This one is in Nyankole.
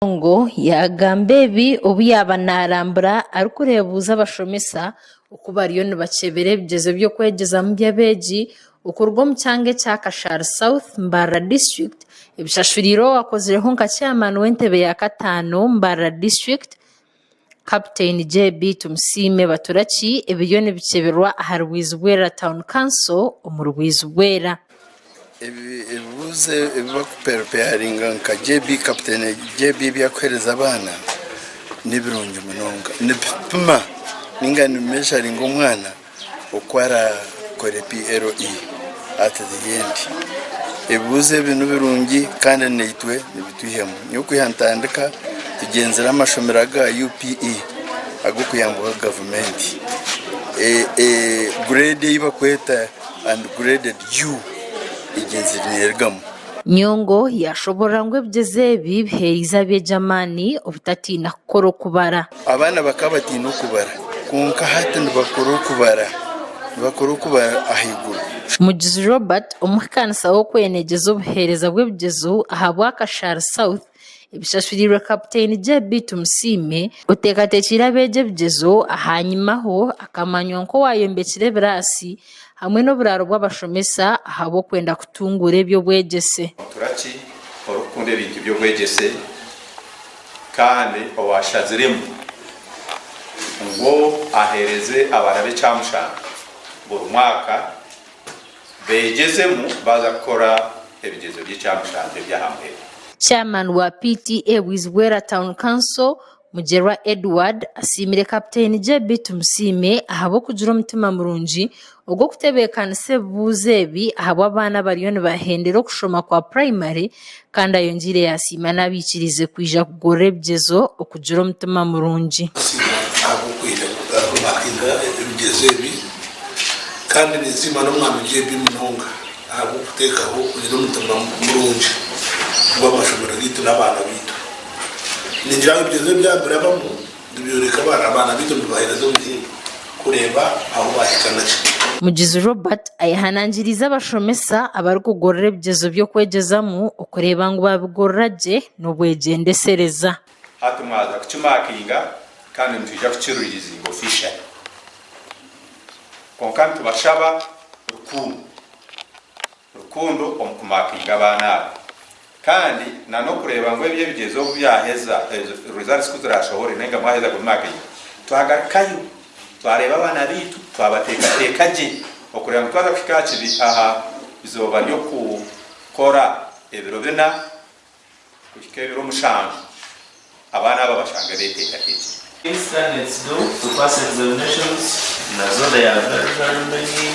Ongo yaagamba ebi obu yaaba naarambura arikureebuuza abashomesa oku bariyo nibakyebera ebigyezo by'okwegyezamu by'abeegi okuruga omu kyanga ekya Kashari South, Mbarara District ebishashuriirwe owakozireho nka chairman w'entebe ya kataano Mbarara District, Captain JB Tumusiime Baturaki ebiriyo nibikyeberwa ahari Bwizibwera Town Council omuri Bwizibwera. Ebibuuzo ebi bakuperepeyaringa nka JB Captain JB ebi arikuheereza abaana nibirungi munonga. Nibipima ninga nibimesharinga omwana oku arakore PLE at the end. Ebibuuzo ebi nibirungi kandi naitwe nibitwihamu. Nyowe kwiha ntandika tugyenzire amashomero aga UPE ag'okuyambwaho gavumenti. Grade ei bakweta Ungraded U egyenzire neerugamu. Nyongo yaashoboorora ngu ebigyezo ebi biheereize abeegi amaani obutatiina kukora okubara. Abaana bakaba batiina okubara kwonka hati nibakora okubara, nibakora okubara ahaiguru. Mugizi Robert, omuhikaanisa w'okwenegyeza obuheereza bw'ebigyezo ahabwa Kashari South, Ebishashuriirwe Kapiteini JB Tumusiime, oteekateekiire abeegi ebigyezo ahanyimaho akamanywa nk'owaayombekire ebiraasi hamwe n'oburaaro bw'abashomesa ahabw'okwenda kutunguura eby'obwegyese. Turaki orikukunda ebintu by'obwegyese kandi owaashaziremu ngu aheereze abaana b'ekyamushanga buri mwaka beegyezemu baaza kukora ebigyezo by'ekyamushanga eby'aha muheru. Chairman wa PTA Bwizibwera Town Council, Mugyerwa Edward asiimire Kapiteini JB Tumusiime ahabw'okugira omutima murungi ogw'okutebeekanisa ebibuuzo ebi ahabw'abaana abariyo nibahendera okushoma kwa purayimare kandi ayongyeire yaasiima n'abaikiriize kwija kugorora ebigyezo okugira omutima murungi. Nsiima ahabw'okwija kumakinga ebigyezo ebi kandi ninsiima n'omwami JB munonga ahabw'okuteekaho kugira omutima murungi gw'amashomero gaitu n'abaana baitu. Ningira ngu ebigyezo ebi byabirabamu nibyoreka abaana abaana baitu nibibaheereza omuhimbo kureeba ahu baahika naki. Mugizi Robert ayehanangiriize abashomesa abarikugorora ebigyezo by'okwegyezamu okureeba ngu baabigorora gye n'obwegyendesereza. Hati mwaza kukimakinga kandi nitwija kukiririzinga officially. Kwonka nitubashaba rukundo. Rukundo omu kumakinga abaana aba. Kandi na n'okureeba ngu ebyo ebigyezo obu byaheza, ezo results ku zirashohore nainga mwaheza kubimakinga, twagarukayo twareeba abaana baitu twabateekateeka gye okureeba ngu twaza kuhika aha kibi aha izooba ry'okukora ebiro bina kuhika ebiro mushanju abaana aba bashange beeteekateekire. Things candidates do to pass examinations nazo they are very very many.